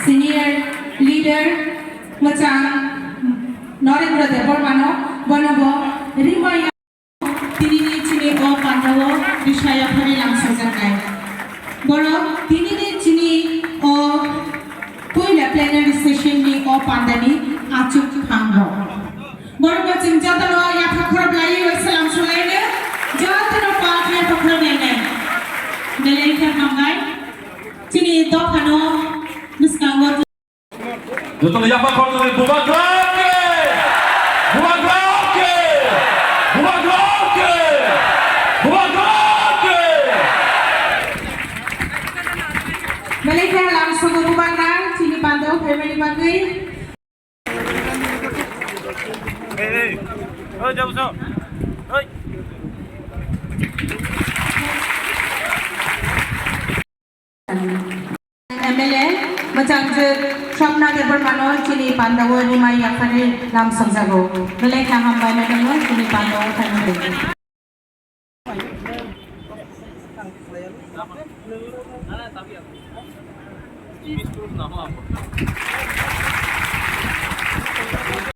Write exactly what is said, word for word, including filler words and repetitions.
Senior leader mwchang Narendra Debbarmano, bono bo rimaya tinini chini o pandao risa yaphari lamsojaknai. Borok tinini chini o puila plenary session ni o pandani achuk thango. Borokno chwng jotono yapha khorop laiwi bai salam sulaino, jotono pal yapha khorop lainai. Belai khe hambai. Chini dophano bwskango. Jotono yapha khorop lainai, Bubagra ke! Bubagra ke! Bubagra ke! Bubagra ke! Belai khe lamsogo Bubagra, chini pandao phaimani bagwi. Hey, hey. Oi, jabso. Oi. M L A mwchang je Swapna Debbarmano chini pandao rimai yaphari lamsokjago. Belai khe hambai madam no chini pandao thangnai.